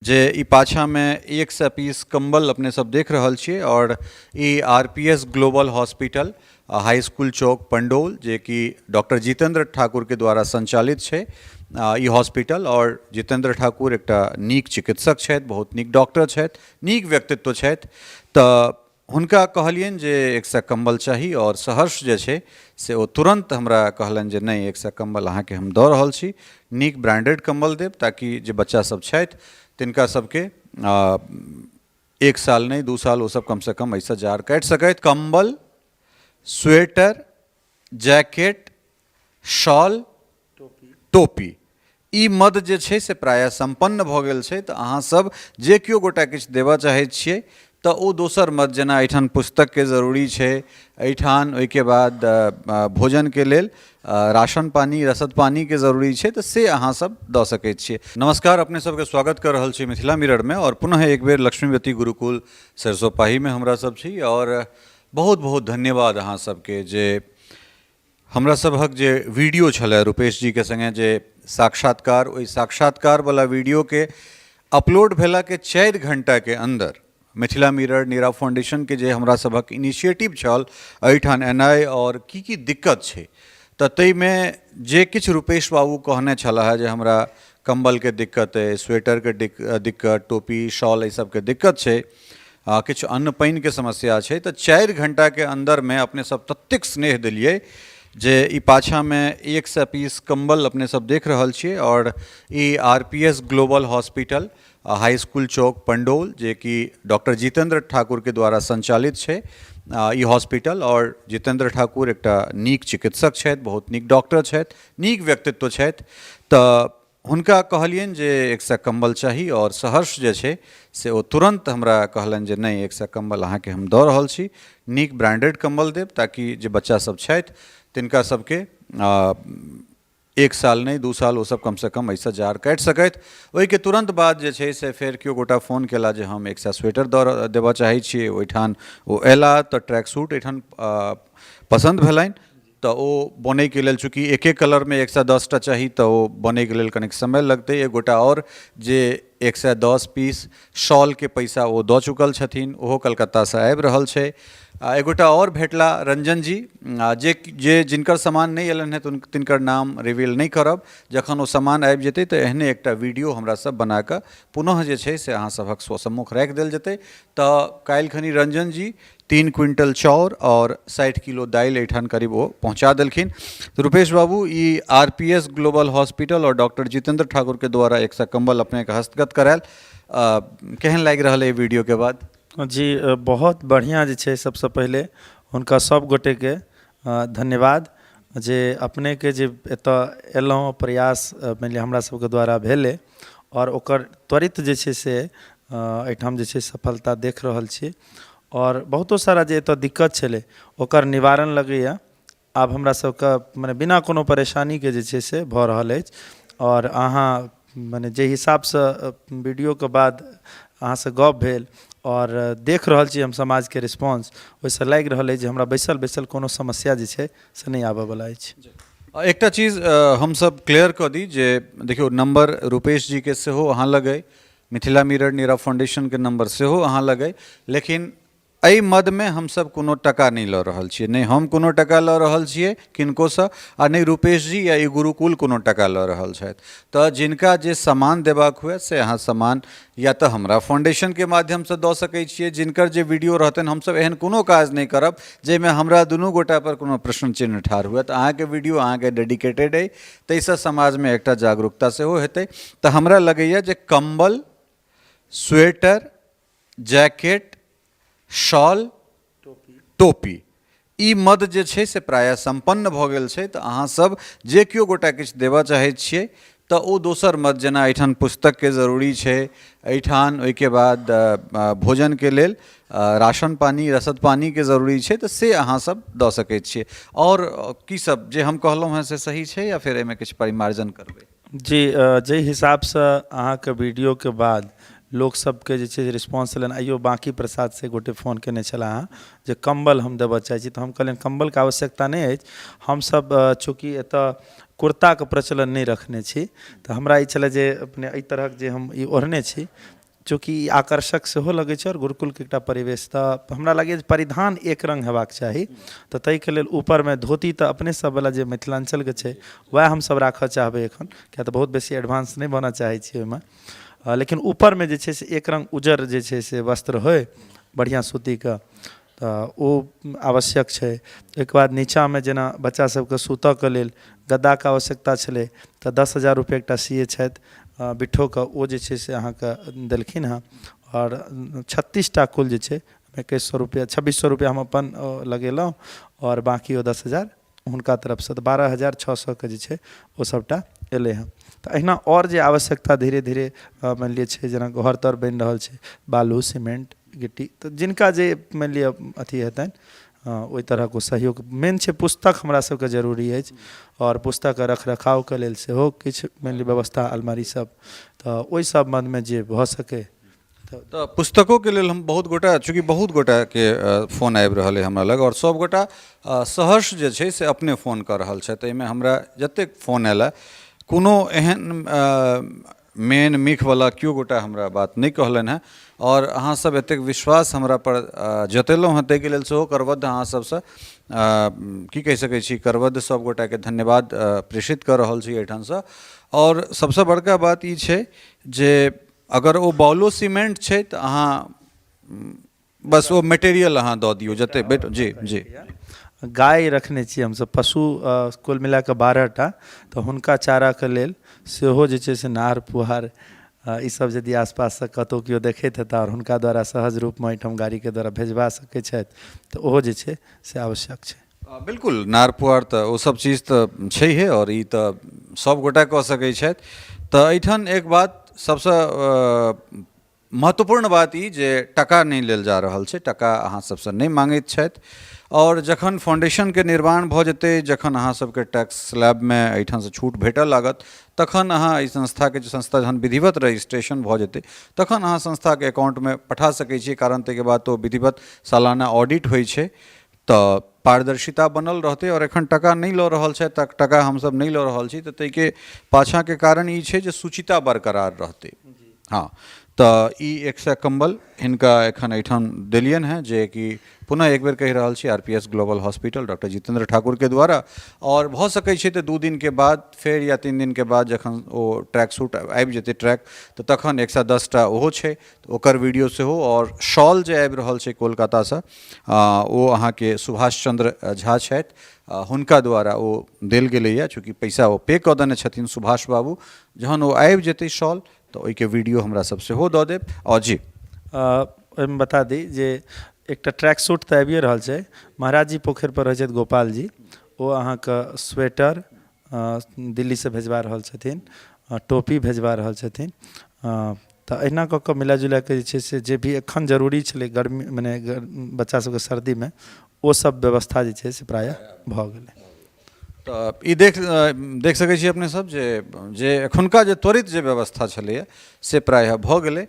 जे ई पाछाँमे 100 पीस कम्बल अपने सब देख रहल छियै आओर ई R P S global hospital high school चौक पंडौल जेकि डॉक्टर जितेन्द्र ठाकुरके द्वारा सञ्चालित छै ई हॉस्पिटल। आओर जितेन्द्र ठाकुर एकटा नीक चिकित्सक छथि, बहुत नीक डॉक्टर छथि, नीक व्यक्तित्व छथि। तऽ हुनका कहलियनि जे 100 कम्बल चाही आओर सहर्ष जे छै से ओ तुरन्त हमरा कहलनि जे नहि, 100 कम्बल अहाँके हम दऽ रहल छी, नीक ब्रांडेड कम्बल देब ताकि जे बच्चा सब छथि तिनका सबके 1 साल नहि 2 साल ओ सब कमसँ कम एहिसँ जाड़ काटि सकथि। कम्बल, स्वेटर, जैकेट, शॉल, टोपी, ई मद जे छै से प्रायः सम्पन्न भऽ गेल छै। तऽ अहाँसभ जे केओ गोटा किछु देबऽ चाहै छियै तऽ ओ दोसर मद जेना एहिठाम पुस्तकके जरूरी छै, एहिठाम ओहिके बाद भोजनके लेल राशन पानी रसद पानीके जरूरी छै, तऽ से अहाँसभ दऽ सकै छियै। नमस्कार, अपने सबके स्वागत कऽ रहल छी मिथिला मिररमे आओर पुनः एक बेर लक्ष्मीवती गुरुकुल सरिसोपाहीमे हमरा सब छी आओर बहुत बहुत धन्यवाद अहाँ सबके जे हमरा सभक जे वीडियो छलै रुपेश जीके सङ्गे जे साक्षात्कार, ओहि साक्षात्कारवला वीडियोके अपलोड भेलाके 4 घण्टाके अन्दर मिथिला मिरर नीरा फाउंडेशनके जे हमरा सभक इनिशिएटिव छल एहिठाम एनाइ आओर की की दिक्कत छै, तऽ ताहिमे जे किछु रुपेश बाबू कहने छलाह जे हमरा कम्बलके दिक्कत अइ, स्वेटरके दिक्कत, टोपी, शॉल, एहि सबके दिक्कत छै, किछु अन्न पानिके समस्या छै, तऽ 4 घण्टाके अन्दरमे अपने सब ततेक स्नेह देलियै जे ई पाछाँमे 100 पीस कम्बल अपने सब देख रहल छियै आओर ई R P S global hospital high school चौक पंडौल जेकि डॉक्टर जितेन्द्र ठाकुरके द्वारा सञ्चालित छै ई हॉस्पिटल। आओर जितेन्द्र ठाकुर एकटा नीक चिकित्सक छथि, बहुत नीक डॉक्टर छथि, नीक व्यक्तित्व छथि। तऽ हुनका कहलियनि जे 100 कम्बल चाही आओर सहर्ष जे छै से ओ तुरन्त हमरा कहलनि जे नहि, 100 कम्बल अहाँके हम दऽ रहल छी, नीक ब्रांडेड कम्बल देब ताकि जे बच्चा सब छथि तिनका सबके 1 साल नहि 2 साल ओ सब कमसँ कम एहिसँ जाड़ काटि सकथि। ओहिके तुरन्त बाद जे छै से फेर केओ गोटा फोन केला जे हम 100 स्वेटर दऽ देबऽ चाहै छी। ओहिठाम ओ अयला तऽ ट्रैक सूट एहिठाम पसन्द भेलनि तऽ ओ बनैके लेल चूँकि एके कलरमे 110टा चाही तऽ ओ बनैके लेल कनिक समय लगतै। एक गोटा आओर जे 110 पीस शॉलके पैसा ओ दऽ चुकल छथिन, ओहो कलकत्तासँ आबि रहल छै। आ एक गोटा आओर भेटला रंजन जी, जे जे जिनकर सामान नहि अयलनि हेँ तिनकर नाम रिवील नहि करब, जखन ओ सामान आबि जेतै तऽ एहने एकटा वीडियो हमरा सब बनाकऽ पुनः जे छै से अहाँ सभक सम्मुख राखि देल जेतै। तऽ काल्हि खनी रंजन जी 3 क्विंटल चाउर आओर 60 किलो दालि एहिठाम करीब ओ पहुँचा देलखिन। तऽ रुपेश बाबू, ई R P S global hospital आओर डॉक्टर जितेन्द्र ठाकुरके द्वारा 100 कम्बल अपनेके हस्तगत करायल, केहन लागि रहल है वीडियोके बाद? जी बहुत बढ़िआँ। जे छै सबसँ पहिले हुनका सब गोटेके धन्यवाद जे अपनेके जे एतऽ एलहुँ, प्रयास मानि लिअ हमरा सबके द्वारा भेलै आओर ओकर त्वरित जे छै से एहिठाम जे छै सफलता देख रहल छी आओर बहुतो सारा जे एतऽ दिक्कत छलै ओकर निवारण लगैए आब हमरा सबके मने बिना कोनो परेशानीके जे छै से भऽ रहल अछि। आओर अहाँ मने जाहि हिसाबसँ वीडियोके बाद अहाँसँ गप भेल आओर देख रहल छी हम समाजके रिस्पॉन्स, ओहिसँ लागि रहल अछि जे हमरा बैसल बैसल कोनो समस्या जे छै से नहि आबऽवला अछि। एकटा चीज हमसब क्लियर कऽ दी जे देखियौ, नम्बर रुपेश जीके सेहो अहाँ लग अइ, मिथिला मिरर नीरा फाउंडेशनके नम्बर सेहो अहाँ लग अइ, लेकिन एहि मदमे हमसब कोनो टका नहि लऽ रहल छियै, नहि हम कोनो टका लऽ रहल छियै किनकोसँ आ नहि रुपेश जी या ई गुरुकुल कोनो टका लऽ रहल छथि। तऽ जिनका जे सामान देबाक हुए से अहाँ सामान या तऽ हमरा फाउंडेशनके माध्यमसँ दऽ सकै छियै, जिनकर जे वीडियो रहतनि, हमसब एहन कोनो काज नहि करब जाहिमे हमरा दुनू गोटापर कोनो प्रश्न चिन्ह ठाढ़ हुए। तऽ अहाँके वीडियो अहाँके डेडिकेटेड अइ, ताहिसँ समाजमे एकटा जागरूकता सेहो हेतै। तऽ हमरा लगैए जे कम्बल, स्वेटर, जैकेट, शॉल, टोपी, ई मद जे छै से प्रायः सम्पन्न भऽ गेल छै। तऽ अहाँसभ जे केओ गोटा किछु देबऽ चाहै छियै तऽ ओ दोसर मद जेना एहिठाम पुस्तकके जरूरी छै, एहिठाम ओहिके बाद भोजनके लेल राशन पानी रसद पानीके जरूरी छै, तऽ से अहाँसभ दऽ सकै छियै। आओर की सब जे हम कहलहुँ हेँ से सही छै या फेर एहिमे किछु परिमार्जन करबै? जी, जाहि हिसाबसँ अहाँके वीडियोके बाद लोकसभके जे छै रिस्पॉन्स एलनि, आइयो बाँकी प्रसादसँ एक गोटे फोन कयने छलाह हँ जे कम्बल हम देबऽ चाहै छी, तऽ हम कहलियनि कम्बलके आवश्यकता नहि अछि, हमसभ चूँकि एतऽ कुर्ताके प्रचलन नहि रखने छी, तऽ हमरा ई छलै जे अपने एहि तरहक जे हम ई ओढ़ने छी चूँकि ई आकर्षक सेहो लगै छै आओर गुरुकुलके एकटा परिवेश, तऽ हमरा लगैए जे परिधान एक रङ्ग हेबाक चाही। तऽ ताहिके लेल ऊपरमे धोती तऽ अपने सबवला जे मिथिलाञ्चलके छै वएह हमसब राखऽ चाहबै एखन, किएक तऽ बहुत बेसी एडवांस नहि बनऽ चाहै छियै ओहिमे। लेकिन ऊपरमे जे छै से एक रङ्ग उज्जर जे छै से वस्त्र होइ बढ़िआँ सूतीके, तऽ ओ आवश्यक छै। ओहिके बाद नीचाँमे जेना बच्चा सबके सुतऽके लेल गद्दाके आवश्यकता छलै, तऽ 10,000 रुपैआ एकटा सी ए छथि बिट्ठोके, ओ जे छै से अहाँके देलखिन हँ। आओर 36 टा कुल जे छै 2100 रुपैआ, 2600 रुपैआ हम अपन लगेलहुँ आओर बाँकी ओ 10,000 हुनका तरफसँ, तऽ 12,600के जे छै ओ सभटा एलै हँ। तऽ अहिना आओर जे आवश्यकता धीरे धीरे मानि लिअ छै, जेना घर तर बनि रहल छै, बालू सिमेन्ट गिट्टी, तऽ जिनका जे मानि लिअ अथी हेतनि ओहि तरहक ओ सहयोग। मेन छै पुस्तक हमरा सबके जरूरी अछि आओर पुस्तकके रख रखावके लेल सेहो किछु मानि लिअ व्यवस्था, अलमारी सब, तऽ ओहि सम्बन्धमे जे भऽ सकै। तऽ पुस्तकोके लेल हम बहुत गोटा, चूँकि बहुत गोटाके फोन आबि रहल अइ हमरा लग आओर सभ गोटा सहर्ष जे छै से अपने फोन कऽ रहल छथि। एहिमे हमरा जतेक फोन आयल, कोनो एहन मेन मिखवला केओ गोटा हमरा बात नहि कहलनि हेँ। आओर अहाँसभ एतेक विश्वास हमरापर जतेलहुँ हेँ, ताहिके लेल सेहो करबद्ध अहाँसभसँ की कहि सकै छी, करबद्ध सभ गोटाके धन्यवाद प्रेषित कऽ रहल छी एहिठामसँ। आओर सभसँ बड़का बात ई छै जे अगर ओ बाउलो सीमेंट छै तऽ अहाँ बस ओ मटेरियल अहाँ दऽ दियौ जते बेट। जी जी। गाय रखने छी हमसभ, पशु कुल मिला कऽ 12 टा, तऽ हुनका चाराके लेल सेहो जे छै से नार पुआर ईसभ यदि आसपाससँ कतहु केओ देखैत हेता आओर हुनका द्वारा सहज रूपमे एहिठाम गाड़ीके द्वारा भेजबा सकै छथि, तऽ ओहो जे छै से आवश्यक छै। बिल्कुल, नार पुआर तऽ ओ सब चीज तऽ छैहे आओर ई तऽ सब गोटा कऽ सकै छथि। तऽ एहिठाम एक बात सबसँ महत्वपूर्ण बात ई जे टका नहि लेल जा रहल छै, टका अहाँ सबसँ नहि माँगैत छथि। आओर जखन फाउंडेशनके निर्माण भऽ जेतै, जखन अहाँ सबके टैक्स स्लैबमे एहिठामसँ छूट भेटऽ लागत, तखन अहाँ एहि संस्थाके जे संस्था जहन विधिवत रजिस्ट्रेशन भऽ जेतै, तखन अहाँ संस्थाके अकाउंटमे पठा सकै छियै, कारण ताहिके बाद तऽ ओ विधिवत सालाना ऑडिट होइ छै, तऽ पारदर्शिता बनल रहतै। आओर एखन टका नहि लऽ रहल छथि, तऽ टका हमसभ नहि लऽ रहल छी, तऽ ताहिके पाछाँके कारण ई छै जे शुचिता बरकरार रहतै। हँ, तऽ ई 100 कम्बल हिनका एखन एहिठाम देलियनि हेँ, जे कि पुनः एक बेर कहि रहल छी RPS global hospital doctor Jitendra ठाकुरके द्वारा। आओर भऽ सकै छै तऽ 2 दिनके बाद फेर या 3 दिनके बाद जखन ओ ट्रैक सूट आबि जेतै ट्रैक, तऽ तखन 110 टा ओहो छै, तऽ ओकर वीडियो सेहो। आओर शॉल जे आबि रहल छै कोलकातासँ, ओ अहाँके सुभाष चन्द्र झा छथि, हुनका द्वारा ओ देल गेलैए। चूँकि पैसा ओ पे कऽ देने छथिन सुभाष बाबू, जहन ओ आबि जेतै शॉल तऽ ओहिके वीडियो हमरा सब सेहो दऽ देब। आओर जी। ओहिमे बता दी जे एकटा ट्रैक सूट तऽ आबिए रहल छै। महाराज जी पोखरि पर रहै छथि गोपाल जी, ओ अहाँके स्वेटर दिल्लीसँ भेजबा रहल छथिन, टोपी भेजबा रहल छथिन। तऽ अहिना कऽ कऽ मिला जुला कऽ जे छै से जे भी एखन जरूरी छलै गर्मी मने बच्चा सबके सर्दीमे, ओ सब व्यवस्था जे छै से प्रायः भऽ गेलै। तऽ ई देख देख सकै छी अपने सब जे जे एखुनका जे त्वरित जे व्यवस्था छलैए से प्रायः भऽ गेलै।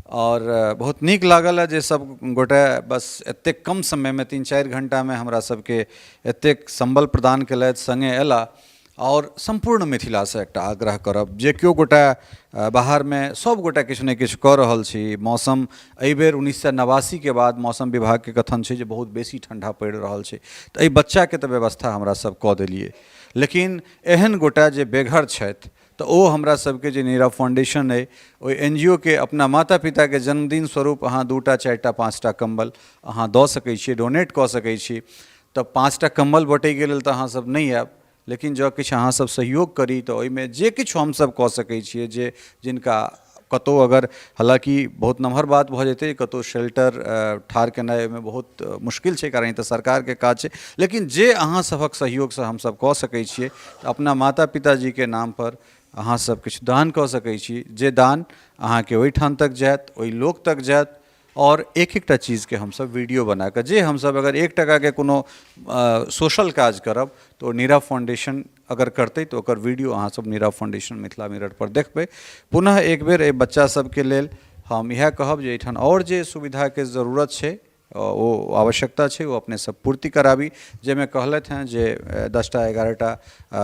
आओर बहुत नीक लागल हँ जे सब गोटे बस एतेक कम समयमे 3-4 घण्टामे हमरा सबके एतेक सम्बल प्रदान केलथि, सङ्गे अयला। आओर सम्पूर्ण मिथिलासँ एकटा आग्रह करब जे केओ गोटा बाहरमे सब गोटा किछु ने किछु कऽ रहल छी। मौसम एहिबेर 1989के बाद मौसम विभागके कथन छै जे बहुत बेसी ठण्डा पड़ि रहल छै, तऽ एहि बच्चाके तऽ व्यवस्था हमरा सब कऽ देलियै, लेकिन एहन गोटा जे बेघर छथि, तऽ ओ हमरा सबके जे नीरा फाउंडेशन अइ, ओहि NGO के अपना माता पिताके जन्मदिन स्वरूप अहाँ 2 टा 4 टा 5 टा कम्बल अहाँ दऽ सकै छियै, डोनेट कऽ सकै छी। तऽ 5 टा कम्बल बँटैके लेल तऽ अहाँसब नहि आयब, लेकिन जँ किछु अहाँसब सहयोग करी तऽ ओहिमे जे किछु हमसब कऽ सकै छियै, जे जिनका कतहु अगर, हालाँकि बहुत नमहर बात भऽ जेतै, कतहु शेल्टर ठाढ़ केनाइ ओहिमे बहुत मुश्किल छै, कारण ई तऽ सरकारके काज छै, लेकिन जे अहाँ सभक सहयोगसँ हमसब कऽ सकै छियै, तऽ अपना माता पिताजीके नामपर अहाँसब किछु दान कऽ सकै छी, जे दान अहाँके ओहिठाम तक जायत, ओहि लोक तक जायत। आओर एक एकटा चीजके हमसब वीडियो बनाकऽ जे हमसब अगर 1 टाकाके कोनो सोशल काज करब, तऽ ओ नीरा फाउंडेशन अगर करतै तऽ ओकर वीडियो अहाँसब नीरा फाउंडेशन मिथिला मिररपर देखबै। पुनः एक बेर एहि बच्चा सबके लेल हम इएह कहब जे एहिठाम आओर जे सुविधाके जरूरत छै। ओ आवश्यकता छै, ओ अपने सब पूर्ति कराबी। जाहिमे कहलथि हेँ जे 10टा 11टा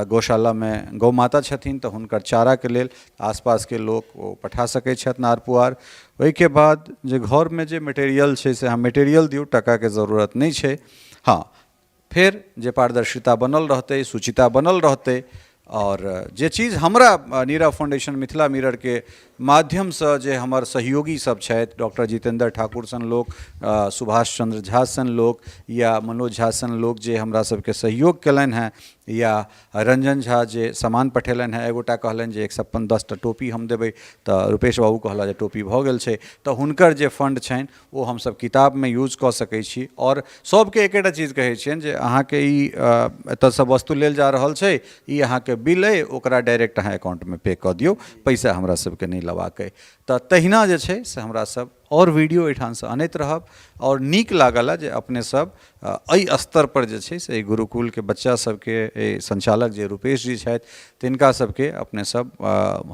गौशालामे गौ माता छथिन, तऽ हुनकर चाराके लेल आसपासके लोक ओ पठा सकै छथि नार पुआर। ओहिके बाद जे घरमे जे मटेरियल छै से अहाँ मटेरियल दियौ, टाकाके जरूरत नहि छै। हँ, फेर जे पारदर्शिता बनल रहतै, शुचिता बनल रहतै, आओर जे चीज हमरा नीरा फाउंडेशन मिथिला मिररके माध्यमसँ जे हमर सहयोगी सब छथि, डॉक्टर जितेन्द्र ठाकुर सन लोक, सुभाष चन्द्र झा सन लोक या मनोज झा सन लोक जे हमरा सबके सहयोग केलनि हेँ, या रंजन झा जे सामान पठेलनि हेँ, एगोटा कहलनि जे 110टा टोपी हम देबै, तऽ रुपेश बाबू कहला जे टोपी भऽ गेल छै, तऽ हुनकर जे फंड छनि ओ हमसब किताबमे यूज कऽ सकै छी। आओर सबके एकेटा चीज कहै छियनि जे अहाँके ई एतऽसँ वस्तु लेल जा रहल छै, ई अहाँके बिल अइ, ओकरा डायरेक्ट अहाँ अकाउंटमे पे कऽ दियौ, पैसा हमरा सबके नहि लेबाक अइ। तऽ तहिना जे छै से हमरा सब आओर वीडियो एहिठामसँ अनैत रहब। आओर नीक लागल जे अपने सब एहि स्तरपर जे छै से एहि गुरुकुलके बच्चा सबके, एहि सञ्चालक जे रुपेश जी छथि तिनका सबके अपने सब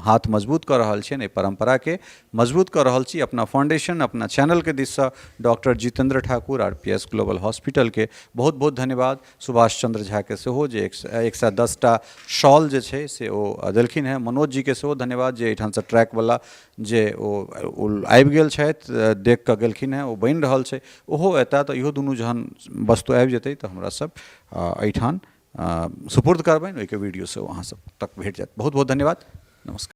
हाथ मजबूत कऽ रहल छियनि, एहि परम्पराके मजबूत कऽ रहल छी। अपना फाउंडेशन, अपना चैनलके दिससँ doctor Jitendra Thakur R P S global हॉस्पिटलके बहुत बहुत धन्यवाद। सुभाष चन्द्र झाके सेहो जे 110टा शॉल जे छै से ओ देलखिन हेँ। मनोज जीके सेहो धन्यवाद जे एहिठामसँ ट्रैकवला जे ओ आबि गेल छथि, देख कऽ गेलखिन हेँ, ओ बनि रहल छै, ओहो एता, तऽ इहो दुनू जहन वस्तु आबि जेतै तऽ हमरा सब एहिठाम सुपुर्द करबनि, ओहिके वीडियो सेहो अहाँ सब तक भेट जायत। बहुत बहुत धन्यवाद, नमस्कार।